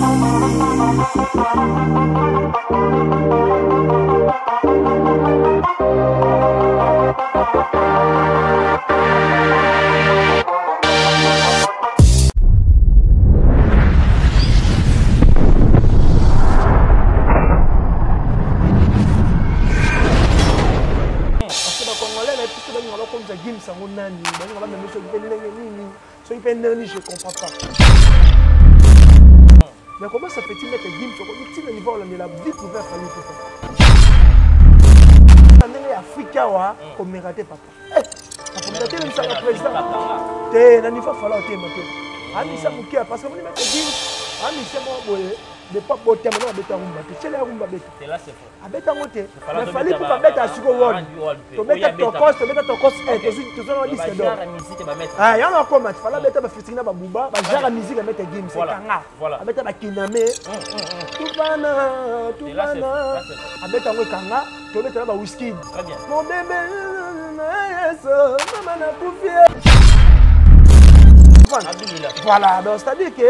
Parce que bacongolais na biso balinga bakomisa gims yango nani, balinga bamema soki mpe ndenge nini, soki mpe ndenge nini, je comprends pas. Mais comment ça fait-il mettre gims okomi ntina niveau olandela vie privée ya Fally Ipupa na ndenge ya Afrique awa? Komeka te, papa. Akomeka te, emisaka président te na niveau Fally otema te, amisa moke, parce que moni maître Gims amisa moko boye depuis abotama na abeta rumba te, tiele ya rumba abeta abeta yango te. Mais Fally Ipupa abeta siko world, tobeta tokos, tobeta tokos, tozona disque d'or yango akoma. Fally abeta bafeaturing na babuba, bagenre ya musique ya maître Gims ekanga, abeta bakiname tubana tubana, abeta yango ekanga, tobeta na baWizkid, mon bébé yeso mama nakufi. Voilà, donc c'est à dire que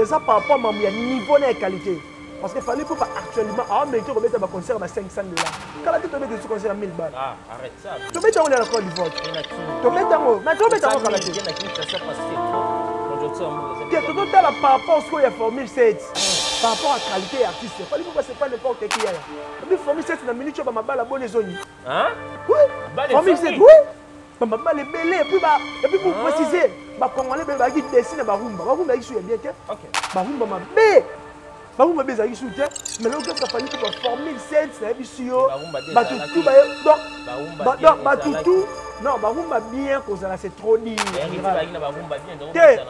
eza par rapport mambo ya niveau na ya qualité, parce que Fally Ipupa actuellement aomérite kobeta baconcert ba 500 $. Kala te tobeta esi concert ya 1000 balles, tobeta yango na Côte d'Ivoire, tobeta yango, mais tobeta yango kala te te. Tozotala par rapport sikoyo ya formule 7, par rapport à qualité ya artiste Fally Ipupa. C'est pas n'importe qui, yaya. Obi formule 7 na minute oyo, bamabala boni ezongi? Oui, formule 7, oui, bamabala ebele. Et puis pour préciser, bacongolais ebele bazalaki desi na barumba. Barumba ezalaki su ya bien te, barumba mabe, barumba mabe ezalaki su te. Mais lelo kaka Fally Ipupa formule 7, nayebi si yo bato tu baye. Donc bato tu, non, barumba bien kozala, c'est trop dire te.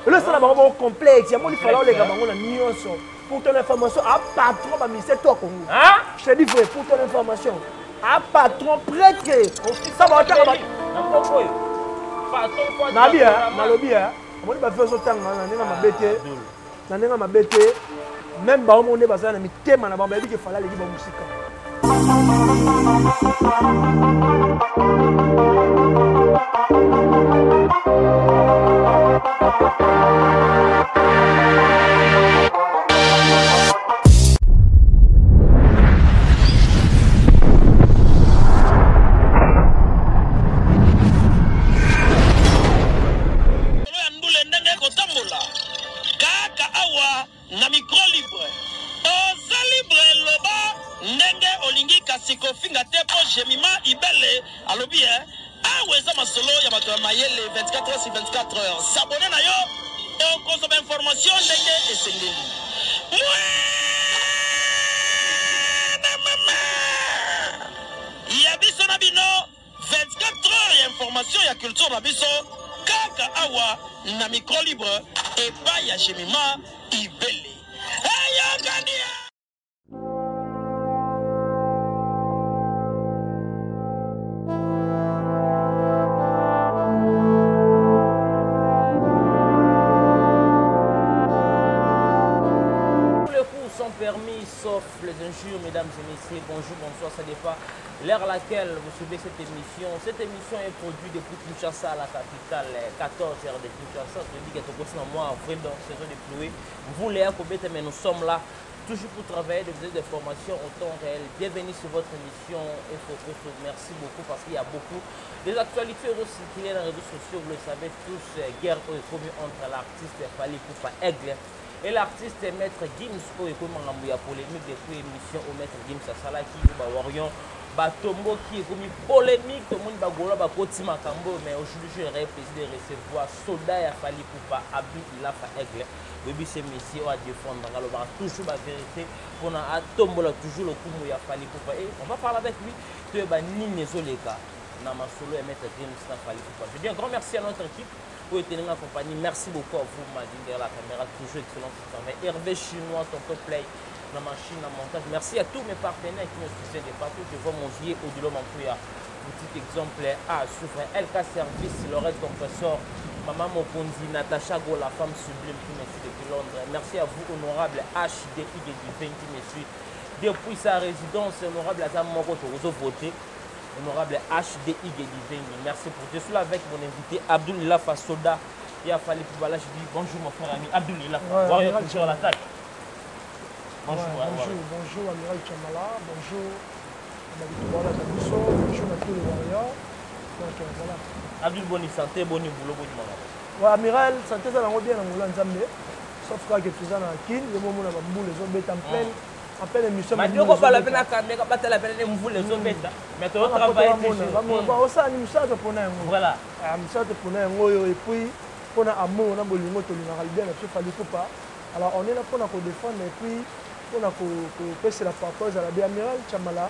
Elo esala bango moko complexe yamoni Fally oleka bango na nyonso. Pour ton information, a patron baministère to ya Congo, je te dis vrai, pour ton information, a patron prêtre sa baotanga nabi. Nalobi omoni bafe ozotanga na ndenge mabe te, na ndenge mabe te. Même bango moko nde baza na mitema na bango, bayebi ke Fally aleki bamosika. Ya ndule ndenge ekotambola kaka awa na micro libre, oza libre, loba ndenge olingi, kasi kofinga te, mpo Jemima Ibele alobi e awa eza masolo ya bato ya mayele. 24 heures sur 24 heures, s'abonner na yo, okozwa bainformation ndenge esengeli. Mwana mama ya biso na bino, 24 heures ya information ya culture na biso kaka awa na micro libre epai ya Jemima Ibele. Eyokani. Tous les coups sont permis sauf les injures, mesdames et messieurs. Bonjour, bonsoir, ça dépend l'heure à laquelle vous suivez cette émission. Cette émission est produite depuis Kinshasa, la capitale, 14 heures de Kinshasa. Je dis que c'est mois avril, donc saison de pluie. Vous les Akobete, mais nous sommes là toujours pour travailler de vous des formations au temps réel. Bienvenue sur votre émission Info. Merci beaucoup parce qu'il y a beaucoup des actualités circulées dans les réseaux sociaux. Vous le savez tous, guerre est commis entre l'artiste Fally Ipupa Aigle et l'artiste Maître Gims oyo ekomi makambo ya polémique depuis émission au Maître Gims asalaki ba Warrior batomboki, ekomi polémique, tomoni bagolo bakoti makambo. Mais aujourd'hui, j'aurais plaisir de recevoir soldat ya Fally Ipupa, Abdou Ilafa Aigle. Oyebi se monsieur oyo adéfendre, alobaka toujours bavérité mpona atombola toujours lokumu ya Fally Ipupa. Et on va parler avec lui, toyeba nini ezoleka na masolo ya Maître Gims na Fally Ipupa. Je dis un grand merci à notre équipe pour être en compagnie. Merci beaucoup à vous, Madine derrière la caméra, toujours excellent travail. Hervé Chinois, Tonton Play, la machine à montage. Merci à tous mes partenaires qui me soutiennent de partout. Je vois mon vieux Odilo Mampouya, petit exemple à suivre. LK Service, Lorette Compressor, Maman Mokondi, Natacha Go, la femme sublime qui me suit depuis Londres. Merci à vous, honorable HDI Divin qui me suit depuis sa résidence. Honorable Azam Moko, Tozo voté. Honorable HDI Divin, merci pour. Je suis là avec mon invité Abdoul Lafa Soda. Ya Fally Ipupa, là je dis bonjour mon frère ami Abdoul Ilafa, Warrior toujours à l'attaque. Bonjour, ouais, bonjour, bonjour Amiral Chamala, bonjour Biso, bonjour à tous les Warriors. Donc voilà. Abdoul, bonne santé, bonne boulot, bonne maman. Ouais, Amiral, santé ça va bien na Nzambe. Sauf que toza na Kin, yo mona ba mbula ezobeta en pleine émission. Madioko bala pena kameka batala pena ne mvula ezobeta. Mais to travailler toujours. Osala ni mosala topona yango. Voilà. Mosala topona yango oyo et puis mpona amour na bolingo tolingaka bien na biso Fally Ipupa. Alors on est là mpona kodéfendre et puis mpona kopesela papa ezala bien. Amiral Chamala,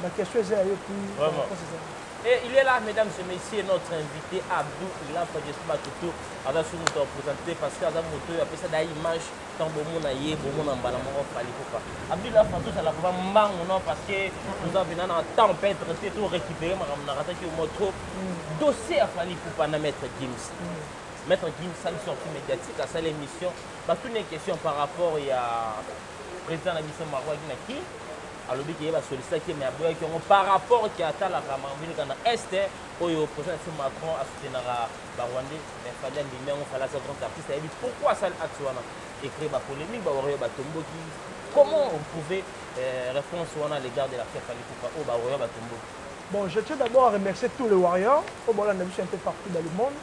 baquestion eza ya yo puis réponse eza. Et il est là, mesdames et messieurs, notre invité Abdou Ilafa. J'espère que tout aza sur nous présenter parce que aza moto appelle ça da image tant bomona ye bomona mbala moko Fally Ipupa. Abdou Ilafa, tout ça la vraiment mbango non, parce que nous avons un temps peut être tout récupérer makambo na rataki au trop dossier ya Fally Ipupa na Maître Gims. Maître Gims a une sortie médiatique à sa émission. Bah, toutes les questions par rapport ya président de la mission Marois Ginaki. Alobi ke ba sollicité mais aboyaki yango par rapport ke atalaka makambo na est oyo président Macron asoutenaka ba Rwandais, mais Fally andimi yango. Fally aza grand artiste, ayebi pourquoi asali acte wana écrit ba polémique, ba Warrior batomboki. Comment vous pouvez réponse wana à l'égard de l'affaire Fally Ipupa oyo ba Warrior batomboki? Bon, je tiens d'abord à remercier tous les Warriors oyo bolanda biso un peu partout dans le monde.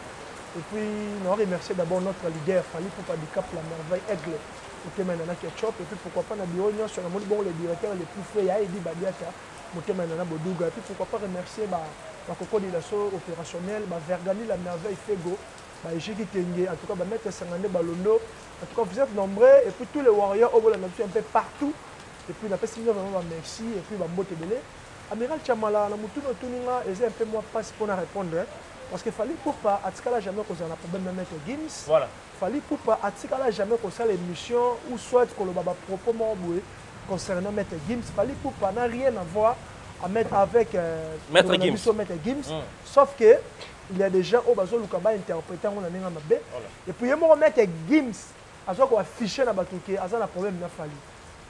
Et puis nous remercier d'abord notre leader Fally Ipupa du Cap la Merveille Aigle motema nana Ketchup, et puis pourquoi pas na bureau nyonso na moni bongo le directeur le plus frais ya Edi Badiata motema nana Boduga. Et puis pourquoi pas remercier ba bakoko de l'assaut opérationnel, ba Vergani la Merveille Fego, ba Ejiki Tenge, en tout cas ba Maître Sangande Balondo. En tout cas vous êtes nombreux et puis tous les Warriors oyo bolanda biso un peu partout. Et puis na pesi bino vraiment ba merci et puis ba mbote ebele. Amiral Chamala, na mutu no tuninga eza un peu moins passe pour na répondre, hein, parce que Fally Ipupa atikala jamais kozala na problème na Maître Gims. Voilà. Fally Ipupa atikala jamais kosala émission ou soit koloba ba propos moko boye concernant Maître Gims. Fally Ipupa n'a rien à voir à mettre avec Maître Gims. Biso Maître Gims. Sauf que il y a des gens oyo bazoluka ba interpréter yango na ndenge ya mabe. Et puis ye moko Maître Gims aza ko afficher na bato ke aza na problème na Fally.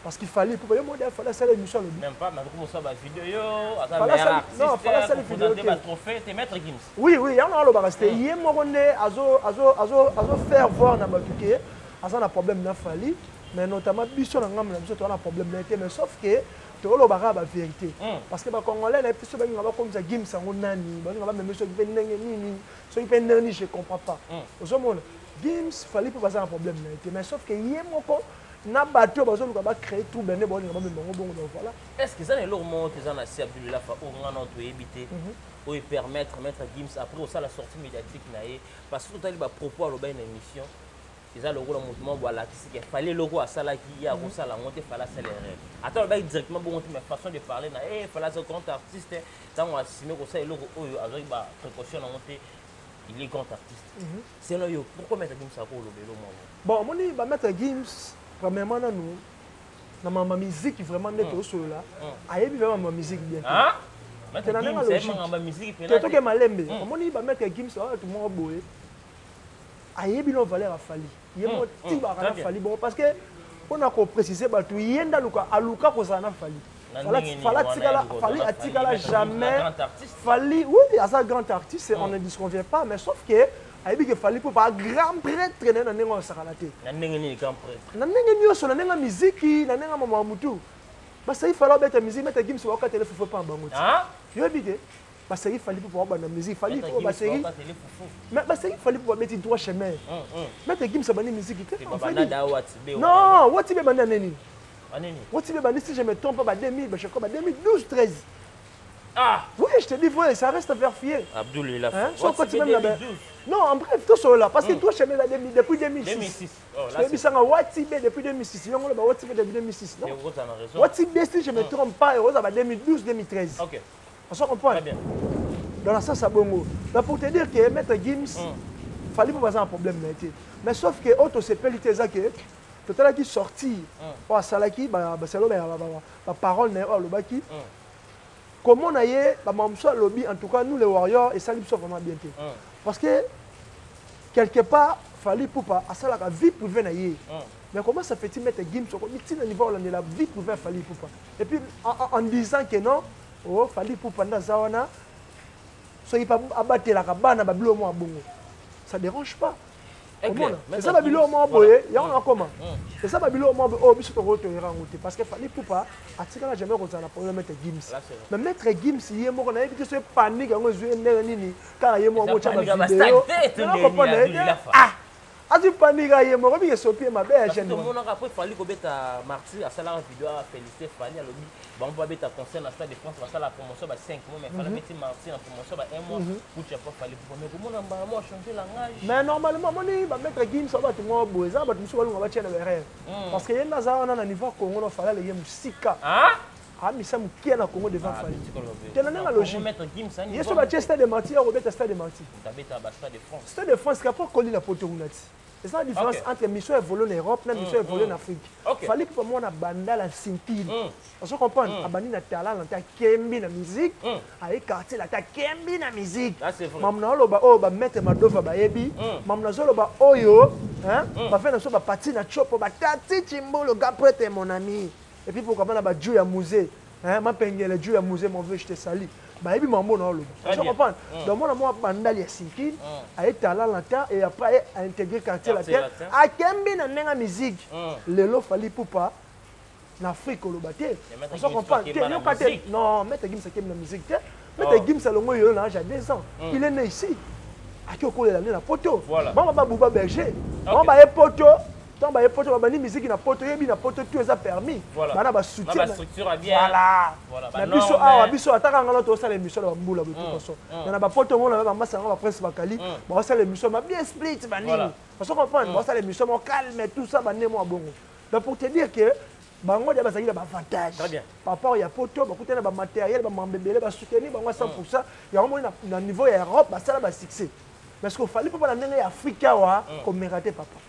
Parce qu'il fallait, pour moi, il fallait faire l'émission. Même pas, mais comment ça va vidéo, aza Fallait meilleur ça, artiste, non, fallait ça, les pour vidéos, présenter ok. ba trophée, t'es Maître Gims. Oui, il y en a le resté. Il y a un azo, azo, azo, azo faire voir na bato ke aza na problème na Fally, mais notamment biso na ngambo na biso to na problème na te, mais sauf que to lo bara ba vérité. Parce que ba Congolais na biso ba ngaba comme ça Gims ngo nani, ba ngaba même soki pe ndenge nini, soki pe ndenge nini, je comprends pas. Ozomona Gims Fally pour baza na problème na te, mais sauf que ye moko na bato bazoluka ba créer tout bene bo ngaba même bango bongo, donc voilà. Est-ce que ça ne leur montre ça na si Abdou Lafa o ngana to éviter oyo permettre Maître Gims après osala sortie médiatique na ye, parce que totali ba propos aloba na émission eza lokola moto moko alakisi ke Fally eloko asalaki ye akosala yango te, Fally asala erreur. Ata alobaki directement bongo te, mais façon de parler na ye, Fally aza grand artiste, ntango asime kosala eloko oyo azwaki ba précaution nango te, il est grand artiste. Selon yo, pourquoi Maître Gims akoloba elo moko? Bon, omoni ba Maître Gims, premièrement nanu na mama musique vraiment nde tosolola, ayebi vraiment ma musique bien te. Hein? Maître Te na ndenge Gims ayebi logique. makambo ya musique Te pena toke te. malembe. Omoni ba Maître Gims oyo to moko boye ayebi no valeur ya Fally ye mo ti baka na Très bien. Fally bon, parce que mpona koprécise bato, ye nde aluka aluka kozala na Fally. Na Fally ndenge nini Fally wana atikala ayebi kozala Fally na Fally, atikala Maître Gims, jamais grand artiste. Fally, oui, aza grand artiste, on ne disconvient pas, mais sauf que ayebi ke Fally mpo ba grand prêtre na ye na ndenge oyo asakana te. Na ndenge nini grand prêtre? Na ndenge nyonso, na ndenge ya miziki, na ndenge ya mama ya mutu. Basali Fally obeta musique, Maître Gims bakatele fufu epa na bango ti. Hein? Yoyebi te basali Fally mpo babanda musique, Fally Maître mpo Gims baseri bakatele fufu. Mais basali Fally mpo babeti droit chemin. Maître Gims abandi musique te. Te En fait, babanda da wati be wana. Non, wati be bandi aneni. Aneni. Wati be bandi, si je me trompe pas, ba 2000, ba je crois ba 2012, 13. Ah. Oui, je te dis vrai, ça reste vérifié. Abdoul il a Hein? fait. Soit Wati quand be même là-bas. 2012. Non, en bref, tout ça là, parce que toi, chemin là, depuis 2006. 2006. Oh, là, Je te dis ça, Wati be depuis 2006. Yango là, Wati be depuis 2006. Non. c'est vous en raison. Wati be, si je me trompe pas, Rosa, ba 2012, 2013. OK. On se comprend. Très bien. Dans la sens à bongo. Donc pour te dire que Maître Gims, fallait pas avoir un problème na été. Mais sauf que auto sepeli te eza ke totalaki sorti oyo asalaki basalo baparole na ye oyo alobaki comment na ye bamama mosusu alobi. En tout cas, nous les Warriors, esali biso vraiment bien te, parce que quelque part Fally Ipupa asalaka vie privée na ye. Mais comment ça fait-il, Maître Gims okomi ntina niveau olandela vie privée ya Fally Ipupa et puis en disant que non, oh, Fally Ipupa nde aza wana, soki mpe abatelaka bana babilo mwa bongo? Ça dérange pas. Omona eza babiloko moko boye, yango nakoma, eza babiloko moko boye oyo biso tokotoyera yango te, parce que Fally Ipupa atikala jamais kozala na problème Maître Gims. Mais Maître Gims ye moko, nayebi te so panique yango ezwi ye ndenge nini, kaka ye moko akotya bavideo. Comprendre ye, ah, azwi panique ye moko, bike sopi ye mabe ya jeune. Tomonaka après Fally kobeta Martyr, asalaka video, afélicité Fally, alobi bango babeta concert na Stade de France, basala promotion ba 5 mois, mais Fally abeti Martyr na promotion ba 1 mois kutu ya Fally Ipupa. Mais komona mbala mo changer langage. Mais normalement, moni bamaître Gims, bato moko boye, eza bato mosusu balunga batia na baerreur, parce que ye nde aza wana na niveau ya Congo, no Fally aleki mosika, amisa mokia na Congo devant Fally te na ndenge logique. Ye so batie Stade de Martyr, akobeta Stade de Martyr, Stade de France kapo akoli na poto kuna ti. Eza la différence entre mission évolue na Europe na mission évolue na Afrique. Fally mpo mwana banda la ceinture, ozo comprendre, abandi na talent na te, akembi na musique, aye quartier la te, akembi na musique. Mamu na oloba oyo bamaître Madova bayebi, mamu nazoloba oyo bafe na biso bapati na chopo, batati Chimbolo, grand prêtre, mon ami, et puis pourquoi pas na baju ya musée, mapengele ju ya musée, mon vieux, je te salue, bayebi mambo na oloba, ozo comprendre. Donc mwana mwa bandali ya sinkine, aye talent na ta et après aye intégrer quartier latin, akembi na ndenge ya musique. Lelo Fally Ipupa na Afrique oloba te, ozo comprendre te, yoka te. Non, Maître Gims akembi na musique te. Maître Gims alongo yoyo na âge ya 2 ans, il est né ici, aki okolela nde na poto. Bango babuba berger, bango baye poto. Ntango baye poto, babandi musique na poto, yebi na poto tout eza permis, bana basoutien. Voilà, na biso awa, biso ataka ngana tosala émission na bambula boye tokoso na bapoto mona bamasa yango, baprince bakali baosala émission ma bien split banini, ozo comprendre, baosala émission mo calme, tout ça, bande mo bongo. Donc pour te dire que bango dia bazalaki na baavantage par rapport ya poto, bakutani na bamatériel, bamambe ebele, basoutenir bango à 100. Yango moni na niveau ya Europe basala basuccès, parce que Fally mpo na ndenge ya Afrique awa komeka te, papa.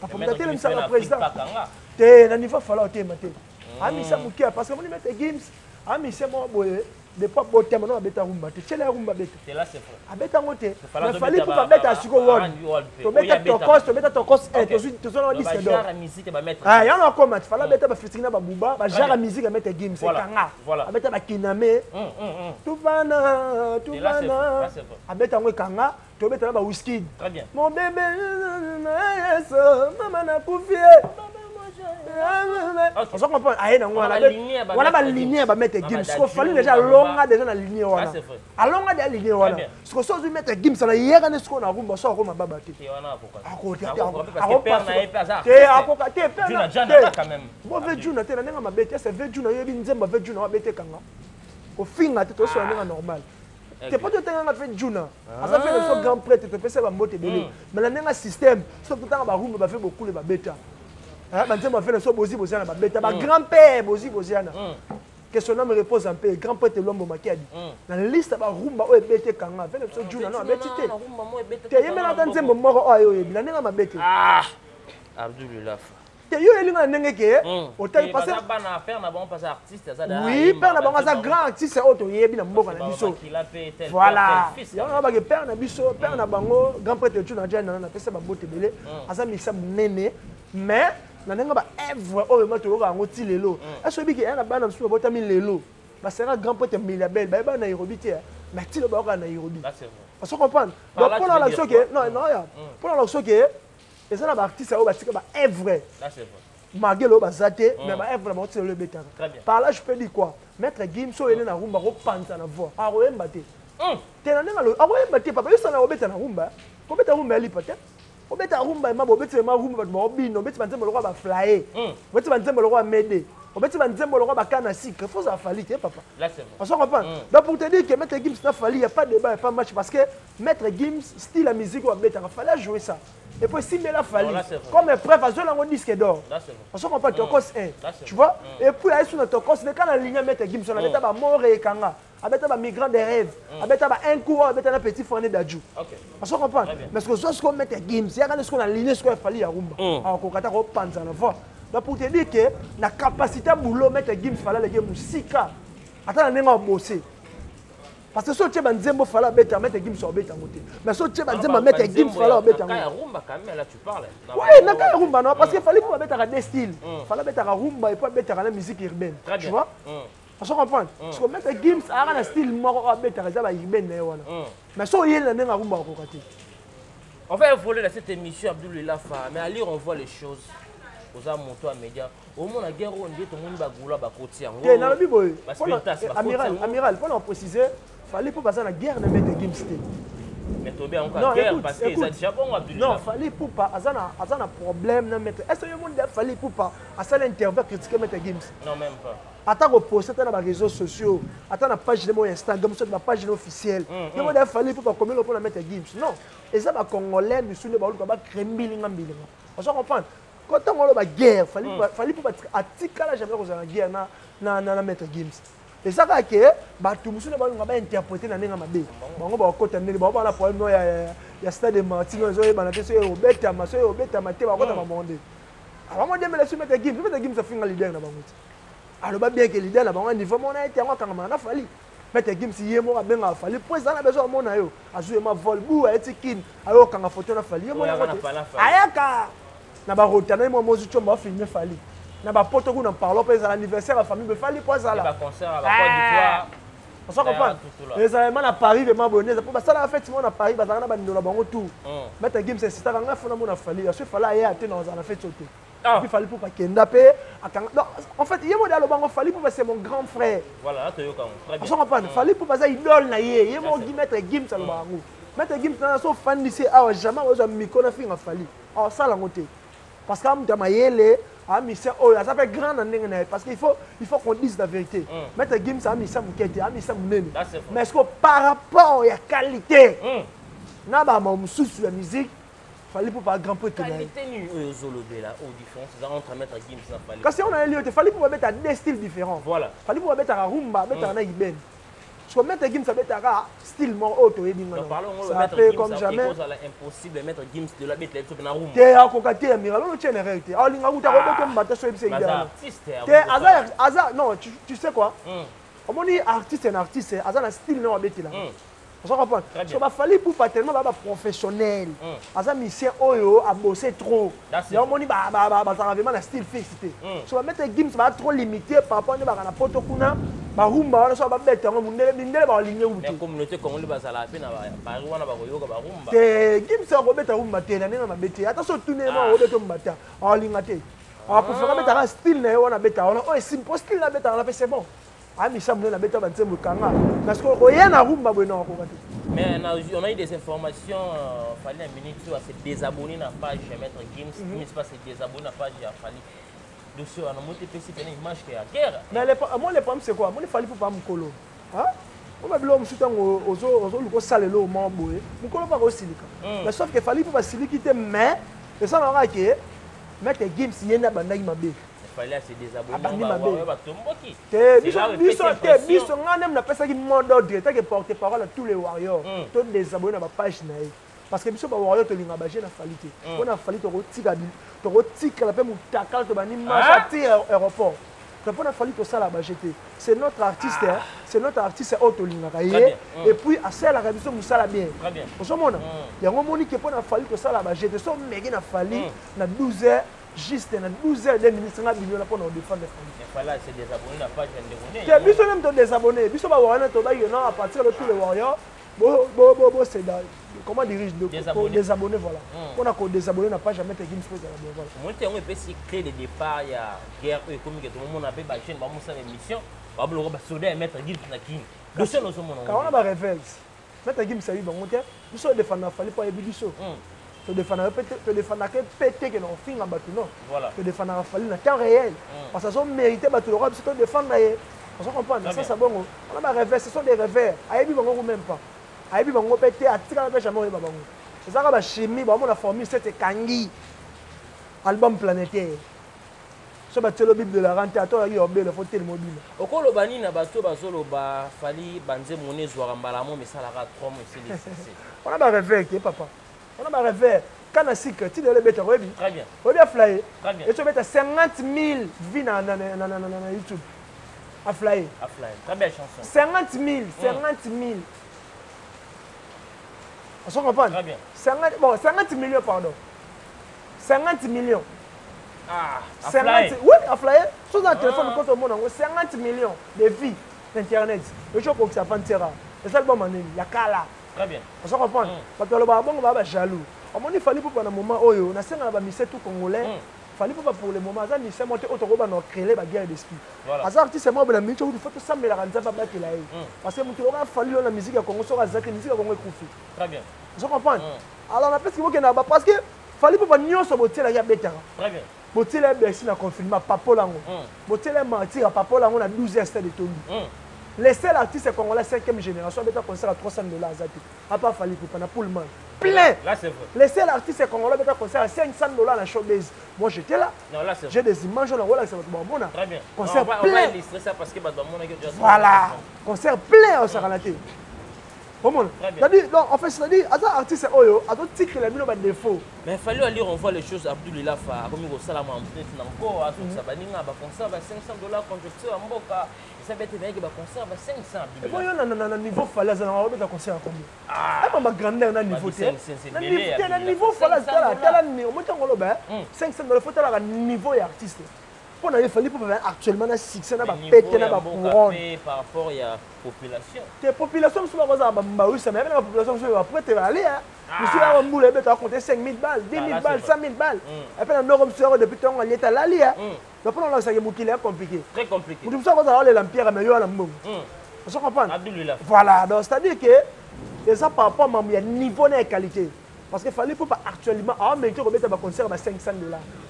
Papa moto atelemisaka président te na niveau Fally otema te, amisa moke, parce que moni Maître Gims amisa moko boye depuis abotama no abeta rumba te, tiela ya rumba abeta, abeta yango te. Mais Fally mpo babeta sikoyo world, tobeta Tokos, tobeta Tokos, tozona disque d'or yango akoma ti Fally abeta bafeaturing na babuba, bagenre ya musique ya Maître Gims ekanga, abeta bakiname, tuvana tuvana, abeta yango ekanga, tobeta na baWizkid, mon bébé, mama nakufi, ozo comprendre, aye nango wana, wana baligne ya bamaître Gims. Siko Fally déjà alonga déjà na ligne wana, alonga déjà ligne wana. Siko so ozwi Maître Gims na yeka nde sikoyo na rumba, so akoma baba te, te akoka te bo ve juna te na ndenge mabe te. Ese ve juna, oyebi nzembo ve juna wabete kanga, kofinga te, tosola ndenge normal te, po totenganga fe juna aza fe na biso grand prêtre, topesa bambote ebele. Mais na ndenge système, so totanga barumba bafe bokule, babeta banzembo bafe na biso bozi boziana, babeta bagrand père bozi boziana, que son âme repose en paix, grand prêtre Lombo Makiadi, na liste barumba oyo ebete kanga, fe na biso juna no abeti te te, yembela ata nzembo moko oyo oyebi na ndenge mabe te. Te, yo elinga na ndenge ke otali, parce oui, père na bango aza grand artiste oyo toyebi na mboka na biso. Voilà, yango na bake père na biso, père na bango, grand prêtre tu na jana, napesa bambote ebele, aza misa monene. Mais na ndenge baœuvre oyo ma toyoka yango ti lelo, ese oyebi ke eya na bana mosusu babotami lelo, basera grand prêtre Miliabel, bayeba Nairobi te, mais ti lelo bayoka Nairobi, ozo comprendre. Donc mpona la biso ke non non ya mpona la biso ke eza na baartiste oyo batika baœuvre malgré lelo baza te, mais baœuvre na bango ti lelo ebetaka. Par là je peux dire quoi? Maître Gims oyo ene na rumba akopanza na voix, akoyemba te te na ndenge akoyemba te. Papa, yosala kobeta na rumba, kobeta rumba ya lipa te, obeta rumba ema obeti ema rumba, bato baobina, obeti banzembo lokola baflaye, obeti banzembo lokola mede, obeti banzembo lokola bakana sikre, faut ozala Fally te, papa, ozo comprendre. Donc pour te dire que Maître Gims na Fally, y a pas débat, y a pas match, parce que Maître Gims, style ya musique oyo abetaka, Fally a joué ça et puis esimbela Fally comme épreuve, azwela yango disque d'or, ozo comprendre, Tokos 1, tu vois. Et puis aye su na Tokos nde kaka na ligne ya Maître Gims wana, abeta bamore ekanga, abeta bamigrant des rêves, abeta ba un coup, abeta na petit frère Dadju, ozo comprendre. Mais ce que zo sikoyo Maître Gims yaka nde sikoyo na ligne sikoyo ya Fally ya rumba, akokoka ta kopanza na voix. Donc pour te dire que na capacité ya boulot, Maître Gims, Fally aleki mosika, ata na ndenge abose, parce que so otie banzembo Fally abeta, Maître Gims abeta yango te. Mais so otie banzembo Maître Gims, Fally abeta yango. Oui, na ka ya rumba non, parce que Fally mpo abetaka deux styles, Fally abetaka rumba et puis abetaka na musique urbaine, tu vois, ozo comprendre. Parce que Maître Gims ayaka na style moko oyo abetaka, eza baurbaine na ye wana. Mais so oyeli na ndenge ya rumba, akoka te. On va évoluer dans cette émission, Abdoul Lafa, mais à lire, on voit les choses. Oza moto ya média, omona guerre oyo nde tomoni bagula bakoti yango. Te, nalobi boye, amiral, amiral, mpona préciser, Fally mpo baza na guerre na Maître Gims te. Mais tobi yango ka guerre parce que eza déjà bongo, Abdoul. Non, Fally Ipupa aza na problème na Maître. Est ce que yo moni Fally Ipupa asala interview critiquer Maître Gims? Non, même pas. Ata koposte ata na baréseaux sociaux, ata na page nemo ya Instagram, soki bapage ne officielle, yo moni Fally Ipupa akomeli mpona Maître Gims? Non, eza bacongolais misu nde baoluka bacrée mbilinga mbilinga, ozo comprendre? Ntango oloba guerre, Fally Ipupa atikala jamais kozala na guerre na Maître Gims. Eza kaka ke bato mosusu nde balinga bainterpréter na ndenge mabe. Bango bakota ndenge bango bana problème no ya stade Martyrs no ezoyebana te soki obetama, soki obetama te, bakota bango nde bango ndembela so Maître Gims. Maître Gims afinga leader na bango te, aloba bien ke leader na bango niveau mona ete yango akangamaka na Fally. Maître Gims ye moko abengaka Fally po eza na besoin amona yo, azwi ye ma vol bu ayeti kine, ayokanga photo na Fally ye mona ayaka na barotana ye mwa mozi tiomba afilme Fally na bapoto kuna parlo mpo ezala anniversaire ya famille befali mpo azala. Ozo comprendre? Ezala ma na Paris vraiment boye nde mpo basalaka fête moko na Paris, bazalaka na bandeko na bango tout. Maître Gims insistaka: ngai fona mona Fally. Asui Fally aya te na ozala na fête oyo te. Puis Fally mpo bakenda mpe akanga. Donc en fait ye moko alobango, Fally mpo c'est mon grand frère. Voilà, toyoka. Ozo comprendre? Fally mpo baza idole na ye, ye moko Maître Gims alobaka yango. Maître Gims nana so ofandisi awa, jamais ozwa micro na finga Fally, aosala yango te parce que amutu ya mayele, amisia oyo aza mpe grand na ndenge na ye, parce que il faut qu'on dise la vérité. Maître Gims amisa moke te, amisa monene, mais est ce que par rapport ya qualité na bama mosusu ya musique, Fally mpo pa grand prêtre na ye? Qualité nini oyo ozolobela oyo différence eza entre Maître Gims na Fally? Kasi on a te, Fally mpo babeta deux styles différents. Voilà. Fally mpo babetaka rumba, abetaka na ibene. Parce que Maître Gims abetaka style moko oyo toyebi nga ça fait comme jamais. Impossible, Maître Gims de la bête biso na rumba. Te, akoka te, amiral oyo tie na erreur te, alinga kuta kobeta mbata so oyebisa idéal te. Aza aza non, tu sais quoi, omoni artiste na artiste aza na style na abetela, ozo comprendre? So baFally Ipupa tellement baa baprofessionnel, aza musicien oyo abose trop, yango omoni bazalaka vraiment na style fixe te. So baMaître Gims baa trop limité par rapport nde baka na poto kuna, barumba wana so babeta yango mundele, mindele balingi yango te. Communauté congolais bazala mpe na Paris wana, bakoyoka barumba. Te, Gims akobeta rumba te na ndenge mabe te. Ata so otuni ye moko, akobeta rumba te, alinga te, apréféré abetaka style na ye wana, abetaka wana oyo esimbi po style na abetaka na mpe c'est bon. Amisa monene abeta banzembo ekanga, parce que koya na rumba boye na akoka te. Mais on a eu des informations, Fally na minute oyo se désabonner na page ya Maître Gims. Gims pas se désabonner na page ya Fally. Dossier wana moto epesi pene image ke ya guerre. Mais moi, le problème c'est quoi? Moni Fally mpo pa mokolo oma biloko mosusu, ntango ozoluka osala eloko moko boye, mokolo mpo akosilika. Mais sauf que Fally mpo basiliki te, mais esalaka ke Maître Gims ye nde abandaki mabe. Abandi mabe te. Biso te, biso nga nde napesaki mot d'ordre take porte parole à tous les warriors to désabonner na bapage na ye, parce que biso bawarrior tolinga baje na Fally te. Mpo na Fally tokotikala mpe motakala, tobandi marche ati aéroport. To mpo na Fally tosala baje te. C'est notre artiste, c'est notre artiste oyo tolingaka ye et puis asalaka biso mosala bien, ozomona yango. Omoni ke mpo na Fally tosala baje te. So meki na Fally na 12 heures juste, na 12 heures 2 minutes nga bino na mpona odéfendre Fally. Te, biso même todésabonné, biso bawarrior tobaki non, à partir de tous les warriors boseda, comment dirige, désabonné, voilà, mpona kodésabonné na page ya Maître Gims mpo ezala bien, voilà. Omoni te yango epesi clé de départ ya guerre oyo ekomi ke tomomona mpe bajeune bamosala émission, baboloko basoda ya Maître Gims na kini dossier nozomona. Kawana barevels Maître Gims ayebi bango te. Biso odefanda Fally mpo ayebi biso, todefandaka mpe te ke na kofinga bato, non. Todefandaka Fally na temps réel parce que azomérite bato lokola biso todefendre ye, ozo comprendre? Sasa bongo wana barevers, ce sont des revers, ayebi bango même pas, ayebi bango mpe te, atikala mpe jamais oyeba bango. Ezaka bachimie bamona formule 7 ekangi album planétaire, so batielo bible de la rente, ata oyaki obela fo telema obima. Okoloba nini na bato bazoloba Fally banzembo ne ezwaka mbala mo esalaka 3 mois esili? Wana barevers te papa, wana barevers kana sika ti lelo ebetaka, oyebi? Très bien. Oyebi aflaye? Très bien. Eti obeta 50 000 vues na YouTube, aflaye. Aflaye, très belle chanson. 50 000, 50 000, ozo comprendre? Très bien. 50, bon, 50 millions, pardon, 50 millions. Ah, 50, oui, aflaye. So na téléphone koto omona yango, 50 millions de vues internet, eci okokisa fantera, eza album anini ya kala. Très bien. Ozo comprendre? Bato balobaka bongo baa bajaloux. Omoni Fally Ipupa na moment oyo nasenga na bamusiciens tout congolais. Fally Ipupa pour le moment aza musicien moko te oyo tokoba na créer baguerre d'esprit. Aza artiste moko na minute oyo faut tosambelaka Nzambe abatela ye, parce que moto oyo Fally na musique ya Congo, soki aza te, musique ya Congo ekufi. Très bien. Ozo comprendre? Alors napesiki bokenda ba, parce que Fally Ipupa nyonso botielaki abetaka. Très bien. Botiela ye Bercy na confinement, papola yango. Botiela ye Martyr, apapola yango na 12 heures, stade etondi. Le seul artiste congolais 5e génération abeta concert à 300 $ aza te à part Fally Ipupa na Pullman plein. Là, c'est vrai. Le seul artiste congolais abeta concert à 500 $ na Showbase, moi j'étais là. Non, là, c'est J'ai des images, on a ça va. Très bien. Concert on va, plein. On va illustrer ça parce que bato bamonaki. Voilà, concert plein osakana te, omona. Très bien. C'est-à-dire, donc en fait, c'est-à-dire aza artiste oyo azotikela bino badéfaut. Mais fallait aller, on voit les choses. Abdoul Ilafa akomi kosala ma empreinte na nko, azokisa baninga baconcert ba 500 $, conjoncture ya mboka eza bete nayeke baconcert ba 500. Abdoul. Ebo yo na niveau Fally aza na, obeta concert ya combien? Ema ba grandeur na niveau te. Ba Na niveau te, na niveau Fally tala tala ni omoni ntango oloba 500 $, faut talaka niveau ya artiste. Mpo na ye Fally, mpo actuellement na succès na bapete na bacouronne. Par rapport ya population. Te, population mosusu bakozala bambawisa, mais na bapopulation mosusu baprêtre bale mosusu ya bambula ebetaka compte 5000 balles, 10 000 Ah, là, balles, c'est 100 000 balles. Et puis na ndoko mosusu yako depuis ntongo alieta alali ya. Donc mpona olakisaka mokili ya compliqué. Très compliqué. Moto mosusu akozala olela mpiaka, mais yo wana mbongo. Ozo comprendre? Abdoul Ilafa. Voilà, donc c'est à dire que eza par rapport mambo ya niveau na ya qualité, parce que Fally Ipupa actuellement aomérite kobeta baconcert ba 500 $.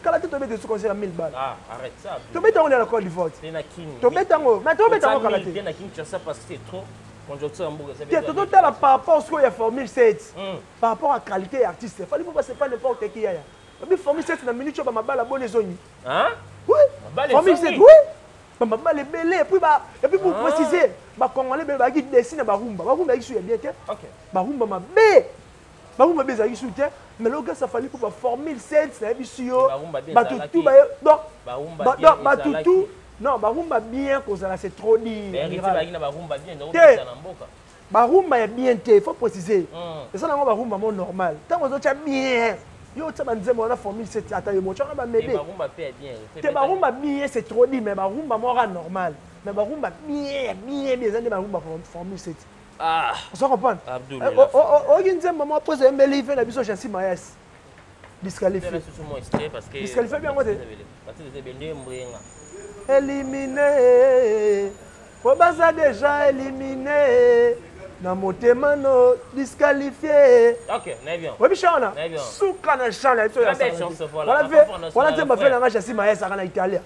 Kala te tobeta esu concert ya 1000 balles. Ah, arrête ça, Abdoul. Tobeta yango na Côte d'Ivoire. Te na Kini. Tobeta yango, mais tobeta yango kala te. Te na Kinshasa parce que c'est trop, conjoncture ya mboka eza. Te, tozotala par rapport sikoyo ya formule 7, par rapport à qualité ya artiste. Fally Ipupa, c'est pas n'importe qui, yaya. Babi formule 7 na minute oyo bamabala boni ezongi. Hein? Oui. Mabala Formule ezongi. 7, oui, bamabala ebele. Et puis pour préciser, bacongolais ebele bazalaki desi na barumba. Barumba ezalaki su ya bien te. Barumba mabe, barumba mabe ezalaki su te, mais lelo grâce à Fally Ipupa, formule 7, nayebi su yo. Barumba bien Bato ezalaki. tu baye donc Barumba bien donc bato ezalaki. tu non, barumba bien kozala, c'est trop dire. Mais héritier bazalaki na barumba bien. Te. Ndokobeta na mboka. Barumba ya bien te, il faut préciser. Eza nango barumba mo normal. Ntango ozotia bien, yo otia banzembo wana formule 7, ata yo motianga Te, bamebe. barumba mpe ya bien. Te, barumba bien, c'est trop dit, mais barumba moko normal, mais barumba bien bien bien eza nde barumba formule 7. Ah. Ozo comprendre? Abdoul Eh, Ilafa. oyoki nzembo moko mpo eyembeli ve na biso Jansi Mayas, disqualifié. Tala susu mo extrait parce que Disqualifié bien ngo te. Bato eza ebele mboyenga. Éliminé po baza déjà éliminé na motema no, disqualifié. Ok, nayebi yango. Oyebi chan wana? Nayebi yango. Suka na chan na biso. Très belle chanson, voilà. Wana nzembo afe nanga Jasi Mayes aka na Italia.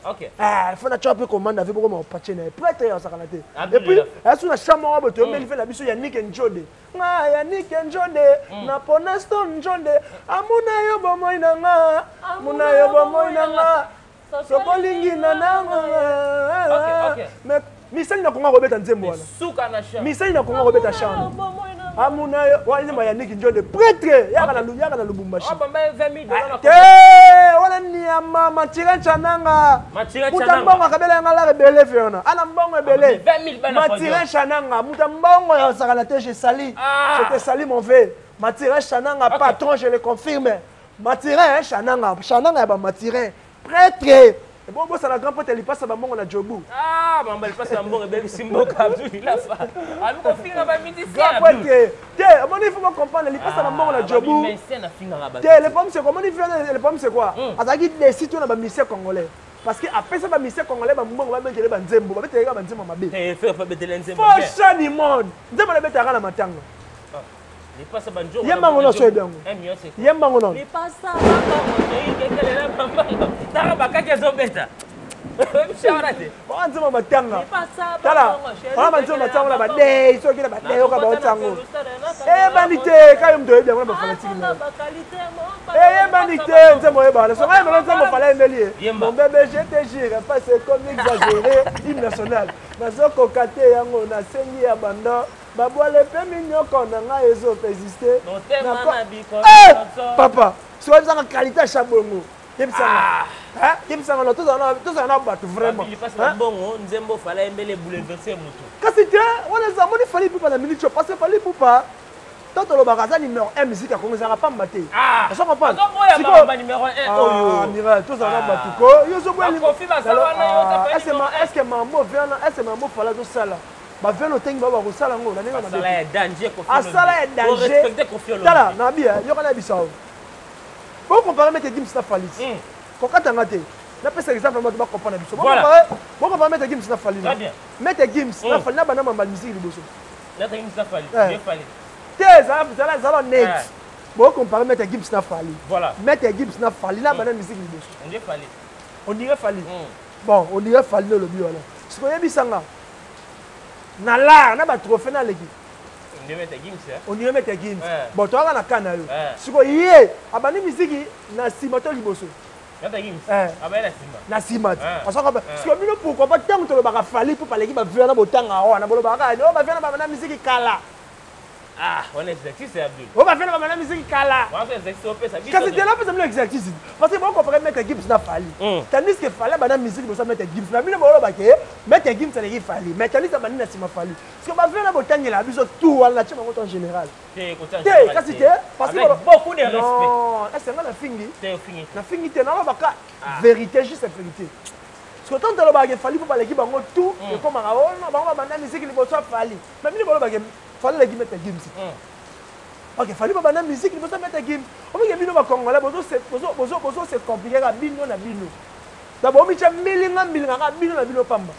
Fo na tia mpe commande ave bokoma opatie na ye prêtre azalaka na te. Abdoul Et puis Ilafa. asu na chan moko boye toyembeli fe na biso Yannick Njode. Nga Yannick Njode na pona Stone Njode, amuna yo bomoi na nga, amuna yo bomoi na nga, sokolingi na nanga. Mais misali na Kongo akobeta nzembo wana. Suka na chan. Misali na Kongo akobeta chan amuna yo wana, nzembo ya Yannick Njode prêtre yaka na Lubumbashi. Ah, bamba 20 000 $ na Te, wana niama Matira Chananga. Matira Muta Chananga. mbongo akabela yanga lara ebele fe wana, ana mbongo ebele. 20 000 bana. Matira Chananga, muta mbongo ya osakala te, je sali. Ah. Je te sali, mon vieux Matira Chananga. Patron, je le confirme, Matira Chananga, Chananga ya bamatirin prêtre ebo bosala grand pote lipasa bambongo na Jobu. Ah, mamba lipasa ya mbongo ebebisi mboka. Abdoul Ilafa abi kofinga bamusicien. Grand prêtre te, omoni, il faut comprendre lipasa bambongo na Jobu. Musicien afingaka bato. Te, le problème c'est quoi? Omoni, le problème c'est quoi? Azalaki desi to na bamusicien congolais parce que apesa bamusicien congolais bambongo, babetele banzembo, babeteleka banzembo mabe. Te, frère, babetele nzembo. Faux chant du monde, nzembo nabetaka na matanga. Lipasa banjongo. Yemba ngo nyonso oyebi yango. Yemba ngo nono. Lipasa bambongo kekelela bambongo, tanga bakaki ezobeta oyebisa te. Wana nzembo matanga. Lipasa Tala. bambongo, chéri, Wana banzembo matanga wana kekelela. badei soki na badei oka baotango eyebani te, kayo moto oyebi yango na bafanatike na eyebani te. Nzembo oyebana songa yembelo nzembo fala yembeli ye. Yemba. Mon bébé, je te jure pas, c'est comme exagéré, hymne national nazokoka te yango, nasengi ya banda babwale mpe minyoko na ngai ezopersiste. Motema na biko. Eh! Papa, soki oyebisanga qualité ya chabongo, yebisanga. Hein? Yebisanga no tozala na bato vraiment. Lipasa Hein? bambongo, nzembo fala yembele bouleverse motu. Kasi te, wana eza moni Fally Ipupa na minute, parce que Fally Ipupa to tolobaka aza numéro 1 musique ya Kongo, ezalaka pamba te. Ozo comprendre? Ozoboya makambo numéro 1 oyo. Miracle, tozala na bato ko yo ozoboya. Bakofi baza wana, yo oza pe numéro un. Est ce que mambo viana, est ce que mambo fala azosala bavene otengi bao bakosala yango na ndenge Asala mabe? ya danger, Kofi. Asala ya danger. Respecte Kofi Olomide. Tala nabi yoka na biso. Bocompare Maître Gims na Fally. Kokatanga te, napesa exemple, bato bacomprendre biso. Bocompare Maître Gims na Fally. Maître Gims na Fally na bana mamba musique liboso te, zala net. Bocompare Maître Gims na Fally. Maître Gims na Fally na bana musique liboso. On dirait Fally. Bon, on dirait Fally nde olobi wana. Sikoyo oyebisanga, na lar na batrophée naleki. On dirait Maître Gims. Bon, toyaka na ka na yo. Sikoyo ye abandi misiki na nsima to liboso? Na nsima te. Sikoyo bino, pourquoi pas ntango tolobaka Fally mpo baleki bavieux wana, botanga wana, bolobaka o bavieux wana babanda misiki kala? Ah, wana exercice ya Abdul. O bavieux wana babanda misiki kala. Wana exercice opesa biso. Kasi te, napesa bino exercice parce que bocompare Maître Gims na Fally, tandis que Fally abanda misiki liboso ya Maître Gims. Na bino bolobake Maître Gims aleki Fally, mais tandis abandi na nsima Fally. Parce que bavieux wana botangela biso tout wana, natie bango to en général te. Kasi te, parce que beaucoup de respect. Non, est-ce nga nafingi? Nafingi te, nalobaka vérité, juste vérité. Parce que tant tolobaka Fally mpo baleki bango tout, ekomaka ono bango babanda misiki liboso ya Fally. Mais bino bolobaka Fally aleki Maître Gims. Ok, Fally babanda musique liboso ya Maître Gims. Omike bino bacongolais bozo se compliquer kaka bino na bino. Donc bomitya mbilinga mbilinga kaka bino na bino pamba.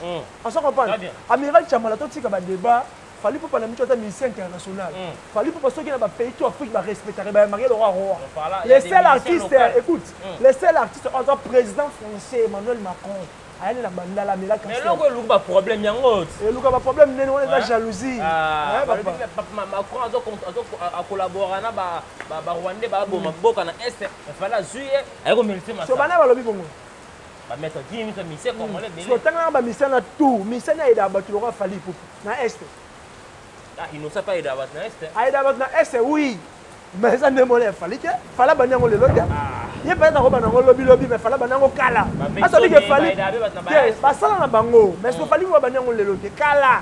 Ozo comprendre, amiral Chamala? Totika badébat. Fally Ipupa na miso ata musicien international. Fally Ipupa, soki na bapays to Afrique barespectaka, bayambaki le roi roi. Les seuls artistes, écoute, les seuls artistes oza président français Emmanuel Macron ayani na Bandala, amelaka. Mais eloko eluka baproblème yango. Eluka baproblème nene wana eza jalousie. Macron akolabora na barwandais, baboma mboka na Est. Fally azwi ye, aye komérite. So bana balobi bongo. Bamaître Gims, musicien congolais. So otangaka bamusicien na tout, musicien ayedaka bato lokola Fally Ipupa na Est? Innocent mpe ayedaka bato na Est. Ayedaka bato na Est, oui, mais eza nde mona ya Fally te. Fally abandi yango lelo te. Ye peut-être akobanda yango lobilobi, mais Fally abandi yango kala. Asobi ke Fally te basala na bango, mais soki Fally abandi yango lelo te, kala.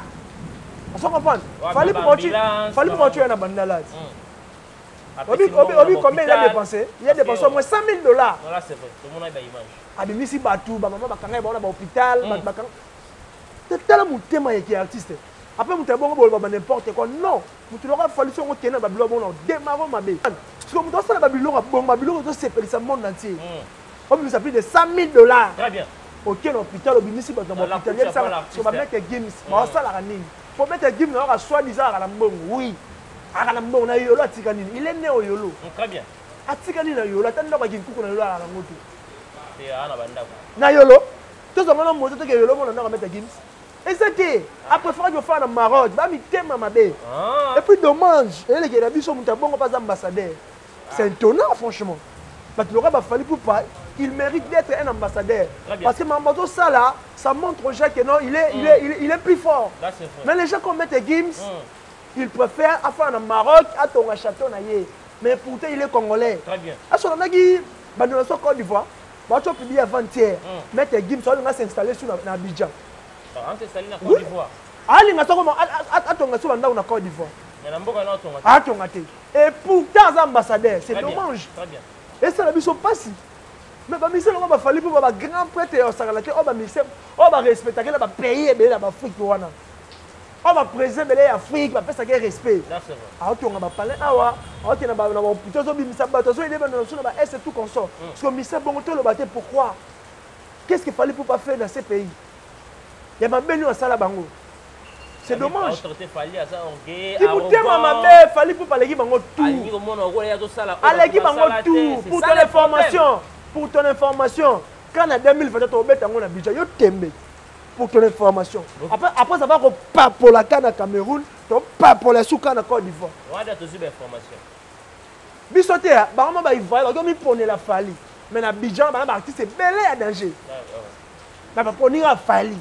Ozo comprendre? Fally mpo oyo na Bandala, obi combien il a dépensé? Il a dépensé au moins 100 000 $. Abimisi bato, bamama bakanga ye bango na bahôpital, bato bakanga. Tala motema yeke artiste. Après moto ya bongo boloba ba n'importe quoi. Non, moto lokola Fally, songo okende na babiloko bongo na démarre mabe. Parce que moto asala babiloko ya bongo, babiloko ezosepelisa monde entier, obimisa plus de 100 000 $, okende na hôpital, obimisi bato na bahôpital. Yebisaka so bamaître Gims baosalaka nini? Po Maître Gims nayoka soi-disant aka na mbongo. Oui, aka na mbongo na Yolo. Atika nini? Il est né au Yolo. Atika nini na Yolo? Ata ndako ya Kinkuku na Yolo alaka nango te. Na Yolo tozonga na moto toke Yolo, mona ndako ya Maître Gims eza te. Apréféraki ofana na Maroc. Bamitema mabe. Et puis dommage, eyelekela biso moto ya bongo mpe aza ambassadeur. C'est étonnant, franchement. Bato lokola baFally Ipupa, il mérite d'être un ambassadeur, parce que mambo azosala, ça montre aux gens que non, il est plus fort. Mais les gens comme Maître Gims, il préfère afana na Maroc, atonga château na ye, mais pourtant il est congolais. Asolandaki bandeko na so Côte d'Ivoire bato publié avant-hier, Maître Gims alinga s'installer sur na Abidjan. Alinga soko atonga so bandako na Côte d'Ivoire, atonga te. Et pourtant aza ambassadeur. C'est dommage, esala biso mpasi. Mais bamusicien longo baFally mpo bagrand prêtre ya osakala te. Oyo bamusicien oyo barespectaki na bapays ebele na baAfrique wana, oyo baprésident ebele ya Afrique bapesaki respect. Aotonga bapalais awa, aokende na bahôpitaux, azobimisa bato, azoyede bana na biso na baest, tout consort. Parce que musicien bongo toloba te. Pourquoi? Qu'est-ce qu'il fallait pour pas faire dans ces pays ya mabe nini asala bango? C'est dommage. Kimutema mabe. Fally mpo aleki bango tout, aleki bango tout. Pour ton information, pour ton information, quand na 2023 tobeta yango na budget yo tembe. Pour ton information, après ça va kopapola ka na Cameroun, topapola suka na Côte d'Ivoire. Biso te, bango baivoire bakomi miponela Fally, mais na Abidjan bana baartiste ebele ya danger na baponinga Fally.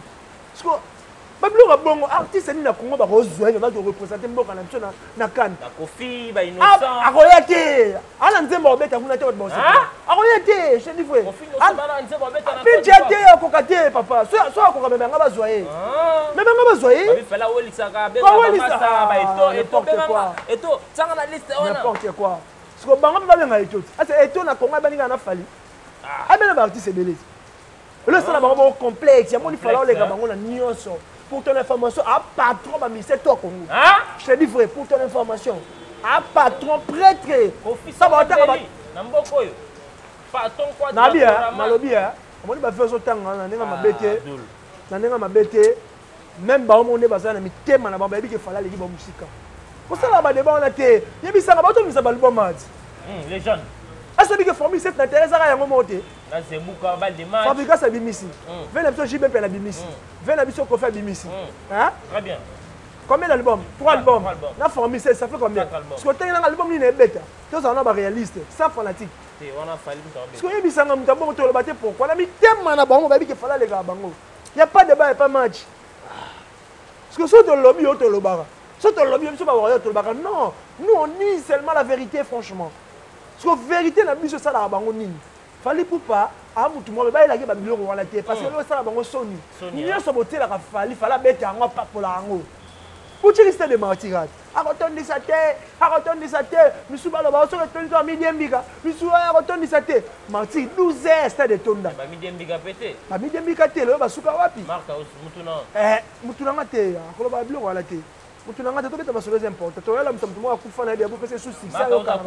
Babiloko bongo, artiste nini na Congo bakozwa ye bakoreprésente mboka na biso na CAN? Akoya te. Ana nzembo akobeta kuna te, bato baosepela. Akoya te, je dis vrai. Pija te, akoka te papa. So akoka, me banga bazwa ye, me banga bazwa ye. N'importe quoi. Siko bango mpe babenga Eto te. Ase Eto na Congo abaninga na Fally, abena baartiste ebele te. Elosala bango bongo complexe. Yamoni Fally oleka bango na nyonso. Pour ton information, a patron baministère to Congo. Je te dis vrai, pour ton information, a patron prêtre. Na mboka oyo. Nabi nalobi omoni bafe ozotanga na ndenge mabe te, na ndenge mabe te. Même bango moko nde baza na mitema na bango, bayebi ke Fally aleki bango mosika. Kosala badébat wana te. Yebisanga, batomisa baalbum ati. Les jeunes. Asobi ke Formule 7 na terrain ezaka yango moko te. Fabregas abimisi ve na biso, JB mpe abimisi ve na biso, Koffi abimisi. Très bien. Combien d'albums? Trois albums. Na Formule 7, ça fait combien? Parce que otangi nanga album nini ebeta? Tozala na baréaliste, sans fanatique. Parce que oyebisanga moto abongo, toloba te. Pourquoi? Na mitema na bango bayebi ke Fally alekaka bango. Y a pas débat, y a pas match. Parce que soki tolobi oyo tolobaka, soki tolobi biso bawarrior tolobaka, non, nous on dit seulement la vérité, franchement. Parce que vérité na biso esalaka bango nini? Fally Ipupa amutu moko bayelaki babiloko wana te, parce que eloko esala bango soni nyonso botielaka Fally, Fally abeta yango, apapola yango. Utili Stade Martyrs akotondisa te, akotondisa te. Misu baloba soki etondisa, bamidiembika misu oyo akotondisa te. Martyrs 12 heures, stade etonda. Bamidiembika pe te. Bamidiembika te. Lelo basuka wapi? Mutu nanga te akoloba biloko wana te. Mutu nanga te. Tobeta masolo eza important. Toyalamusa mutu moko akufa na yebi abopesa esu succès, ayokana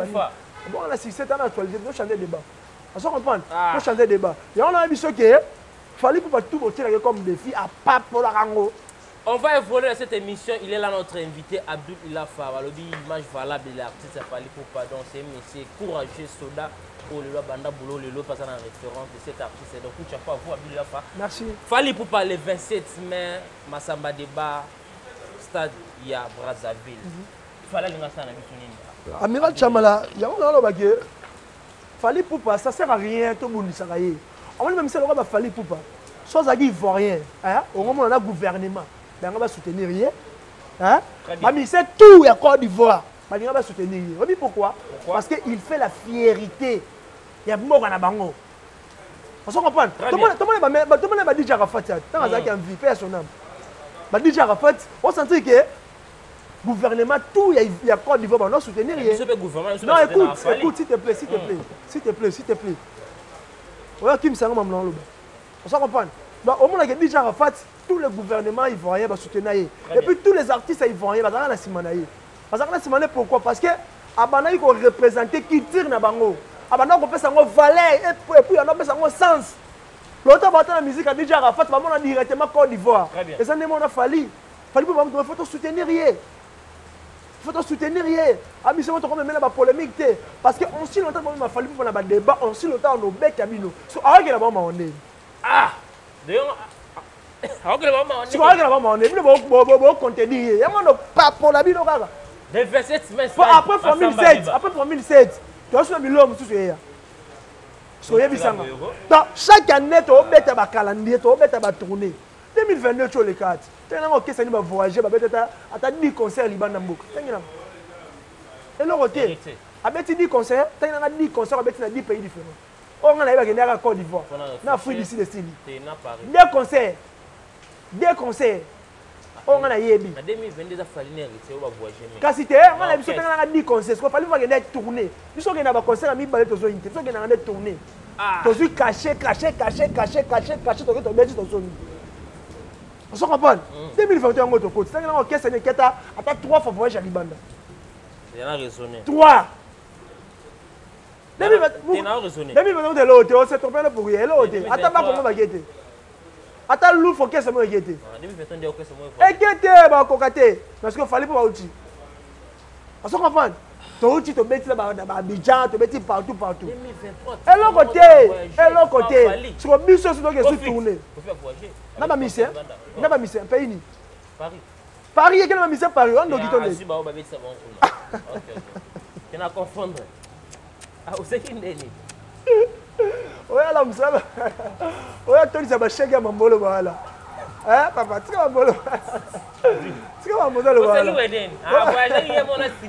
bongo na succès ta na actualité. Tochange débat, ozo comprendre? Tochange débat. Yango nayebi soki Fally mpo batu botielaki comme défi, apapolaka yango. On va évoluer dans cette émission. Il est là, notre invité, Abdoul Ilafa. Balobi, image valable de l'artiste Fally Ipupa. Donc, c'est un monsieur courageux, soda. Oh, le banda boulot, le lot, passe en référence de cet artiste. Donc, coup de chapeau à vous, Abdoul Ilafa. Merci. Fally Ipupa, le 27 mai, Massamba Débat, stade ya Brazzaville. Fally alinga ça na biso nini? Amiral Chamala, yango nalobaki Fally Ipupa, ça sert à rien tobundisaka ye. Omoni, même lokola baFally Ipupa, so azalaki ivoirien, okomona na gouvernement bango basoutenir ye, baministère tout ya Côte d'Ivoire balinga basoutenir ye. Oyebi pourquoi? Parce que il fait la fierté ya mboka na bango. Ozo comprendre? Tomona ba DJ Arafat, ntango azalaki en vie, paix à son âme, ba DJ Arafat, osentir ke gouvernement tout ya Côte d'Ivoire bano soutenir ye. Non, écoute, écoute, s'il te plaît, s'il te plaît, s'il te plaît, s'il te plaît. Oyo akimisanga mamu na oloba, ozo comprendre? Donc omonaka DJ Arafat, tout le gouvernement ivoirien basoutenir ye, et puis tous les artistes ivoiriens bazalaka na nsima na ye, bazalaka na nsima na ye. Pourquoi? Parce que abandaki koreprésente culture na bango, abandaki kopesa yango valeur, et puis ando apesa yango sens. Lota bata na musique ya DJ Arafat, bamona directement Côte d'Ivoire. Eza nde mona Fally. Fally mpo bamutu, faut tosoutenir ye, faut tosoutenir ye. Abiso mo tokomemela bapolémique te, parce que aussi longtemps bomema Fally mpo na badébat, aussi longtemps onobeta bino. So awakela bango mawa ndeni. Ah, siko awakela bango mawa ndeni. Bino bocontredire ye, yango no papola bino kaka. Po après Formule 7, après Formule 7, toyosuna biloko mosusu eya. So oyebisanga, donc chaque année toobeta bacalendrier, toobeta batournée. 2022 ti oleka ti ntange nanga okesani, bavoyage, babeta ata 10 concert libanda mboka. Ntange nanga eloko te, abeti 10 concert. Ntange nanga 10 concert abeti na 10 pays différents. Oyo nga nayebaki ndeyaka Côte d'Ivoire na Afrique du Sud, esili deux concert, deux concert oyo nga nayebi. Kasi te, nga na biso, ntange nanga 10 concert. Siko Fally bakende tourner, biso okende na baconcert ya mibale, tozoyi te. Biso okendaka nde tourner, tozwi cachet, cachet, cachet, cachet, cachet, cachet, toke, tobeti, tozongi. Ozo comprendre? 2021 yango tokoti. Ntange nanga orchestre neki ata 3 fois voyage ya libanda. 3. 2021 eloko te, ose trompé pour rien. Eloko te, ata bakongo bake te, ata lufu orchestre moko eke te, eke te, bakoka te. Parce que Fally mpo bauti, ozo comprendre, touti, tobeti na baabidjan, tobeti partout, partout. Eloko te, eloko te. Siko biso so toke su tourner na bamusicien, na bamusicien pays nini? Paris eke na bamusicien Paris wana ndoki to ndeni. Na confondre, oseki ndeni. Oyo ala mosala oyo atondisa basheke ya mambolo bawala. Papa, tika mambolo, tika mamozalo wana.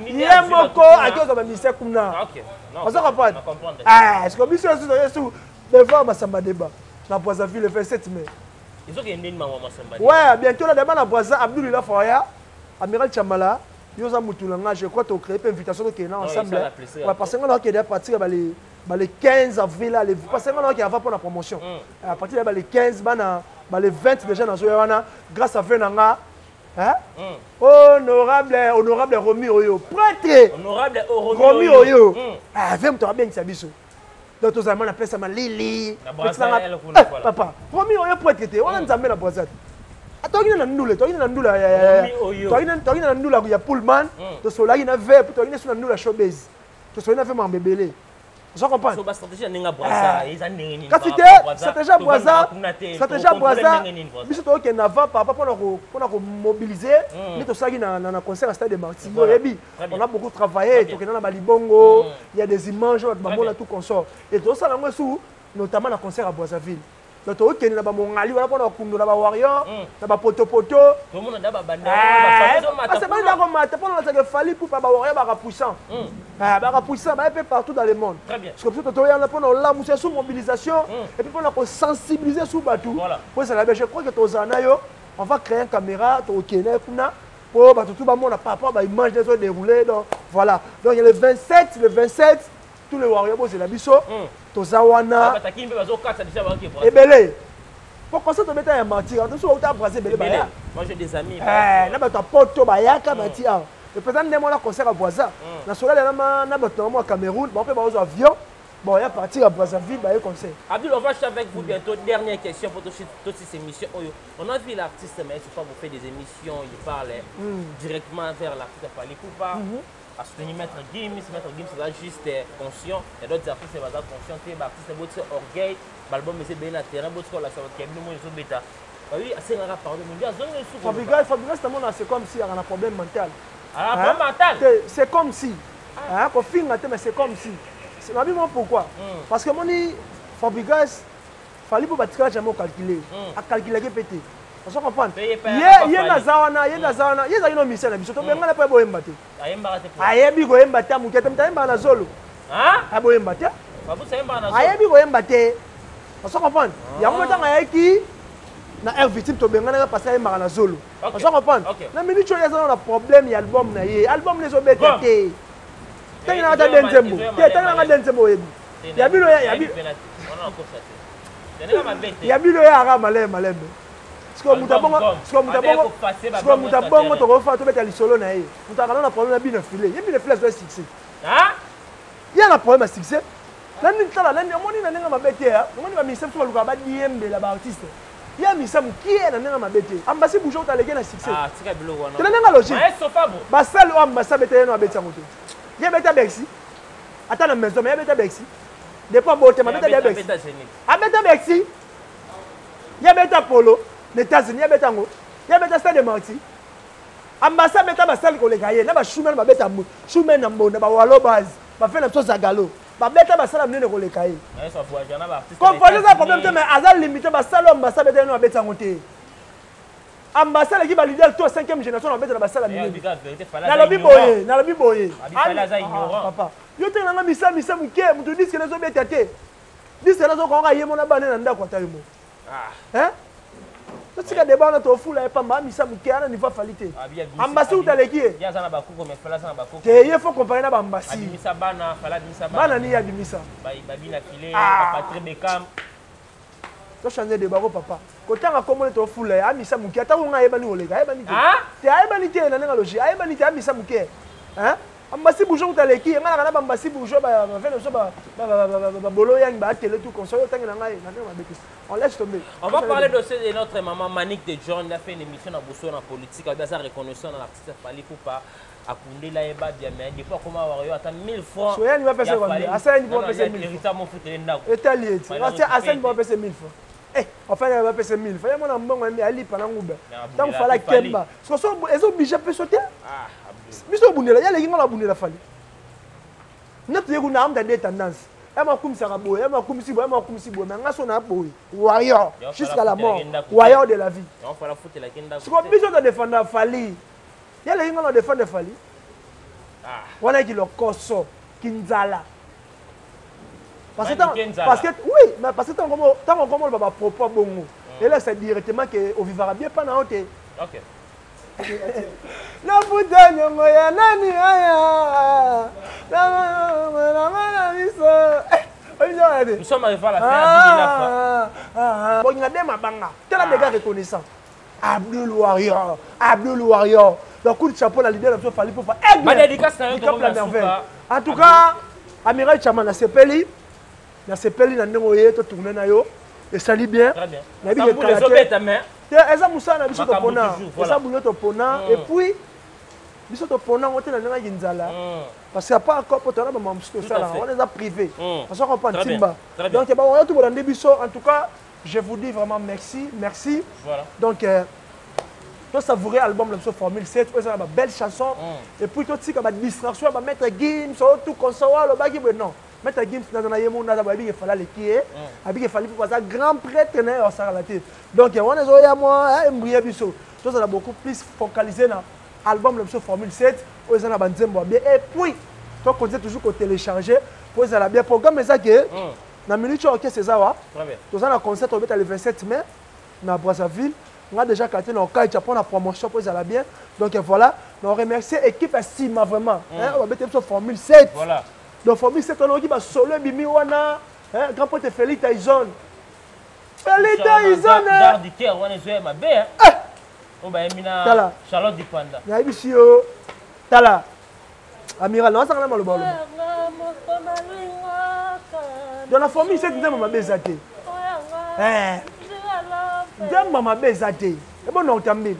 Ye moko ake ozwa bamusicien kuna, oza comprendre? Siko biso yesu devant Masamba Débat na Brazzaville le 27 mai. Ouais, bientôt là débat na Brazza. Abdoul Ilafa, Amiral Chamala, yo oza mutu na nga, je crois tocréer mpe invitation, tokende na ensemble. Ouais, parce que nga nakokende à partir ya bale 15 avril, ale, parce que nga nakokende avant mpona promotion. À partir ya bale 15, bana bale 20 déjà nazoya wana, grâce à ve na nga, hein? Honorable, honorable Romi oyo, prêtre. Honorable Romi oyo. Ah, ve moto abengisa biso. Donc tozala ma napesa malili papa Romi oyo prêtre te wana Nzambe na Braza te. Toyaki na ndule, toyaki na ndula, toyaki na ndula ya Pullman, tosolaki na vep, toyaki na ndula showbase, tosolaki na ve mambo ebele. Ozo comprendre? So ba stratégie ya ndenge ya Brazza eza ndenge nini? Kasi te, stratégie ya Brazza, stratégie ya Brazza, biso tokokende avant papa mpona komobiliser nde tosalaki na concert ya Stade de Martyrs. Oyebi, on a beaucoup travaillé, tokenda na balibongo, il y a des images bato bamona tout consort, et tosala yango esu notamment na concert ya Brazzaville. Donc tokokende na bamongali wana mpona kokundola bawarrior na bapotopoto, parce que komata mpona lasaka Fally Ipupa, bawarrior baka puissant, baka puissant, baye mpe partout dans le monde. Parce que biso totoyana mpona olamusa sous mobilisation et puis mpona kosensibiliser sous bato po ezala bien. Je crois que tozala na yo, on va créer une caméra, tokokende kuna po bato tu bamona par rapport baimage nde ezodéroulé. Donc voilà, donc le 27, le 27, tous les warriors bozela biso, toza wana ebele po concert tobeta ya Martyr. Bato mosusu bauta Braza ebele baya na bato ya Poto, bayaka bati awa. Epeza nde mona concert ya Braza na solali na bato na bango ya Cameroun, bango mpe bazwa avion, bon, ya partir à Brazzaville, baye concert. Abdul, on va acheter avec vous bientôt. Dernière question pour toute cette émission. On a vu l'artiste, mais ce soir vous fait des émissions, il parle directement vers l'artiste Fally Ipupa. À soutenir Maître Gims, Maître Gims est juste conscient. Il y a d'autres artistes qui sont conscients, l'artiste est orgueil, l'album est bien à terrain, la bêta. Oui, c'est un pardon, Fabrigas, Fabrigas, c'est comme si il y a un problème mental. Ah, problème mental. C'est comme si. Hein, mais c'est comme si. C'est pourquoi? Parce que mon Fabrigas, Fally pour batika jamais calculer. A calculer pété. Ozo comprendre? Ye naza wana, ye naza wana, ye ezalaki no mission na biso, tobengana mpo boyemba te. Ayebi koyemba te, moke te, moto ayembaka na zolo. Aboyemba te. Ayebi koyemba te. Ozo comprendre? Yango mpe ntango ayaki na air victime, tobenganaka parce ayembaka na zolo. Ozo comprendre? Na minute oyo aza na problème ya album na ye. Album na ezobeta te. Ntangi nanga ta de nzembo. Te, ntangi nanga de nzembo oyebi. Ya bino ya bino ya aka malembe malembe. Sikoyo moto abongo, sikoyo moto abongo, sikoyo moto abongo, tokofa tobeta lisolo na ye. Moto akana na problème na bino file. Ye bino file azwa succès. Ye na problème ya succès. Nani tala nani omoni na ndenge mabe te, omoni baministère mosusu balukaka badiembela baartiste. Ye misa mokie na ndenge mabe te. Ambasi bouge otaleke na succès. Te na ndenge logique. Basale oyo ambasi abeta, ye no abeti yango te. Ye abeta Bercy. Ata na maison, mais ye abeta Bercy. Depuis abotema abeta dia Bercy. Abeta Bercy. Ye abeta Polo na États-Unis, ye abeta yango. Ye abeta Stade de Martyr. Ambasi abeta basali koleka ye na bashumen, babeta shumen na mbonda, bawalo base bafe na biso zagalo, babeta basala minene koleka ye. Convoyage eza problème te, mais aza limité. Basala oyo ambasi abeta, ye no abeta yango te. Ambasi aleki baleader to 5e génération na babeta na basala minene. Nalobi boye, nalobi boye, papa, yo te nanga misa misa moke, moto disque nazobeta te, disque nazokonga ye mona bana na ndako ata yo mo. Totika débat wana, tofula ye pamba. Amisa moke ana niveau afali te. Ambasi kuta aleki ye te. Ye faut comparer na baambasi. Bana nini abimisa? Tochange débat ko papa, kotanga kombo nde tofula ye. Amisa moke, ata konga ayebani koleka, ayebani te te, ayebani te na ndenge logique, ayebani te. Amisa moke, ambasi bourgeois kuta aleki ye. Ngai naka na bambasi bourgeois, bavene biso babolo yangi baatele tout conseil otangi na ngai na ndenge mabe te. On laisse tomber. On va parler de de notre maman Manique de John. Il a fait une émission dans Bosso en politique. Il a reconnaissant dans l'artiste Fally Ipupa. Akundela ye babia, mais des fois comment wario ata 1000 francs. Soyani bapesa combien? Asani bapesa 1000 francs. Mofutele ndako. Etali eti asani bapesa 1000 francs. Eh, enfin bapesa 1000 francs, ye mona mbongo alipa na nguba ntango Fally akemba. Soso eza oblige peso te. Biso obundela ye, aleki nga na obundela Fally. Nde toye kuna amuta de tendance ya makumisaka boye, ya makumisi boye, ya makumisi boye, mais nga so na boye, warrior jusqu'à la mort, warrior de la vie. Siko biso todefendre Fally, ye aleki nga na défendre Fally wana eki lokoso kinzala. Parce que oui, mais parce que ntango okoma oloba bapropos bongo, elakisa directement ke ovivaka bien mpa na yo te. Nafuta nyongo ya nani aya na biso? Nous sommes arrivés à la fin. Bolinga nde mabanga tala dega reconnaissant. Abdul Warrior, Abdul Warrior. Donc coup de chapeau la leader na biso Fally Ipupa, aigle la merveille. En tout cas, Amiral Chama, nasepeli. Nasepeli na ndenge oye totourne na yo, esali bien. Nayebi ke kala te te, eza mosala na biso topona, eza boulot topona. Et puis biso topona yango te na ndenge ya nzala, parce que apart encore po tona bamama mosusu tosalaka wana eza privé, parce que comprendre timba. Donc baoyo tobolande biso, en tout cas je vous dis vraiment merci, merci. Donc tosavourer album na biso Formule 7 oyo eza na babelle chanson. Et puis totika badistraction ya bamaître Gims oyo tout consort alobaki boye. Non, maître Gims naza na ye mo naza boye, abiki Fally aleki ye, abiki Fally mpo aza grand prêtre na ye, asakala te. Donc wana ezoya mwa embrouille biso, tozala beaucoup plus focalisé na album na biso Formule 7 oyo eza na banzembo ya bien. Et puis tocontinue toujours kotélécharger po ezala bien. Programme eza ke na minute oyo orchestre eza wa, toza na concert tobeta le 27 mai na Brazzaville. Nga déjà quartier na okaita mpo na promotion mpo ezala bien. Donc voilà, na remercier équipe ya nsima vraiment, babete biso Formule 7. Donc Formule 7 wana oyoki basolo ebimi wana, grand pote Félix Tyson, Félix Tyson. Wana ezoya mabe oyo bayembi na Charlotte Dipanda. Nayebisi yo, tala amiral, nawasaka na maloba oloba. Donc na Formule 7 nzembo mabe eza te, nzembo mabe eza te. Ebona otambeli.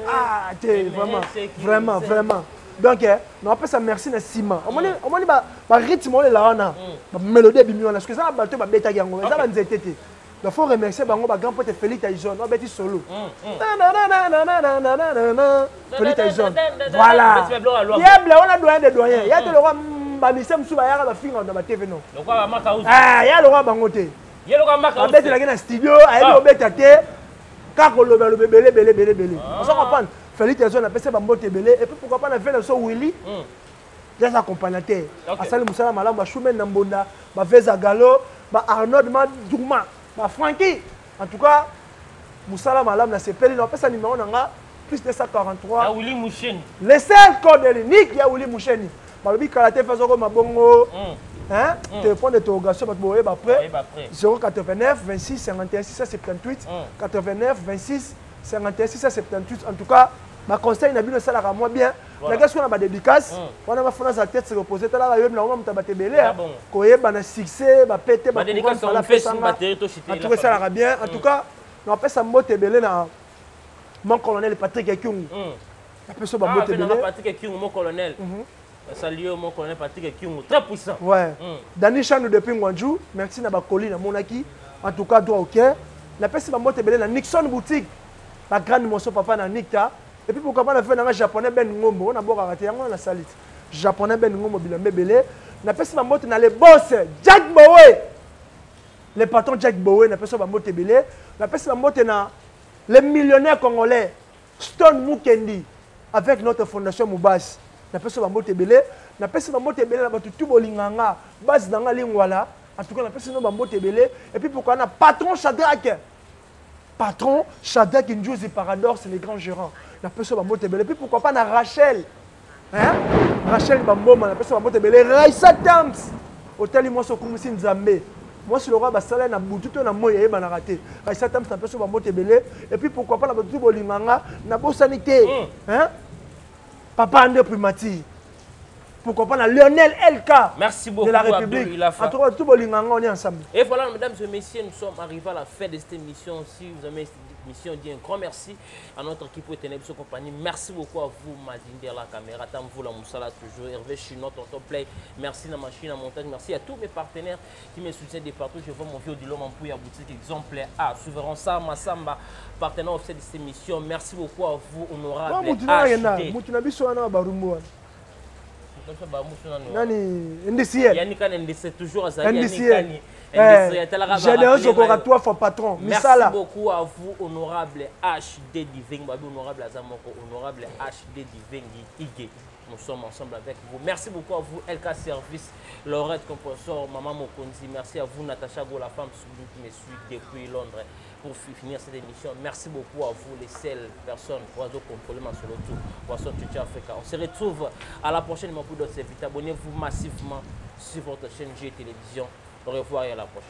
Ah te, vraiment, vraiment, vraiment. Donc naopesa merci na nsima. Omoni barythme olela wana, bamélodie ebimi wana, soki eza na bato babetaki yango, eza banzete te. Donc faut remercier bango, bagrand pote Félix Tyson obeti solo. Félix Tyson, voilà, diable wana, doyen de doyen. Ya te lokwa bamise mosusu bayaka bafinga na batv, non, ya lokwa bango te. Babetelaki na studio, ayebi obeta te, kaka koloba aloba ebele ebele ebele ebele. Ozo comprendre? Félix Tyson apesi bambote ebele. Et puis pourquoi pas na ve na biso Willy, jazz accompagnateur, asali mosala malamu. Bashumen na mbonda, baveza galo, ba Arnold Maduma, bafranki, en tout cas mosala malamu, nasepeli. Na opesa numéro na nga plus 243. Willy Musheni. Le seul code unique ya Willy Musheni. Balobi kala te fazoko mabongo, hein, te point d'interrogation, bato boyeba après. 089 26 51 678, 89 26 51 678. En tout cas baconseil na bino esalaka mwa bien. Nake soki na badédicace wana, bafona za tête se repose. Talaka yoyebi nango moto bato ebele koyeba na succès bapete bapesanga. En tout cas esalaka bien. En tout cas napesa mbote ebele na mon colonel Patrick Ekyungu, napesa bambote ebele. Patrick Ekyungu, mon colonel. Salut mon colonel Patrick Ekyungu, très puissant. Ouais. Dani Chanou depuis Ngwanju, merci na bakoli namonaki. En tout cas droit au cœur. Napesi bambote ebele na Nixon Boutique, la grande morceau papa na Nikta. Et puis pourquoi pas na fait nanga japonais Ben Ngombo, on a bokaka te yango na salit. Japonais Ben Ngombo, bilamba ebele. Napesi bambote na le boss Jack Bowe. Le patron Jack Bowe, napesi bambote ebele. Napesi bambote na les millionnaires congolais Stone Mukendi avec notre fondation Mubas. Napesi bambote ebele. Napesi bambote ebele na bato tu bolinganga base na nga Lingwala. En tout cas napesi no bambote ebele. Et puis pourquoi na patron Shadrach, patron Shadrach Njuzi Paradoxe, les grands gérants, napesi bambote ebele. Et puis pourquoi pas na Rachel, hein, Rachel Bamboma, napesi bambote ebele. Raisa Tams otali mwasi okumisi Nzambe, mwasi lokwa basala na butu to na moi eyebanaka te. Raisa Tams, napesi bambote ebele. Et puis pourquoi pas na bato tu bolinganga, nabosani te, hein, papa André Primati. Pourquoi pas na Lionel LK Merci beaucoup, de la République. En tout cas, tout bolinganga, on est ensemble. Et voilà, mesdames et messieurs, nous sommes arrivés à la fin de cette émission. Si vous aimez cette émission, dis un grand merci à notre équipe pour tenir compagnie. Merci beaucoup à vous, Madine la caméra, Tamvou la Moussala toujours, Hervé Chino, Tonton Play. Merci la machine à montage. Merci à tous mes partenaires qui me soutiennent de partout. Je vois mon vieux Odilo Mampouya boutique exemplaire A, Souverain Sama Samba, partenaire officiel de cette émission. Merci beaucoup à vous, honorable HD. Mutu na biso wana barumbu wana. Nani NDCL. Yannick NDC toujours azali. NDCL. Général Zokora, trois fois patron. Merci Misala. Beaucoup à vous, honorable HD Diving. Babi, honorable Azamoko, honorable HD Diving Ige. Nous sommes ensemble avec vous. Merci beaucoup à vous, LK Service, Laurette Compressor, Maman Mokonzi. Merci à vous, Natacha Go, la femme qui me suit depuis Londres pour finir cette émission. Merci beaucoup à vous, les seules personnes pour contrôler ma solo tout. Poisson Tutu Africa. On se retrouve à la prochaine pour d'autres services. Abonnez-vous massivement sur votre chaîne G Télévision. Au revoir et à la prochaine.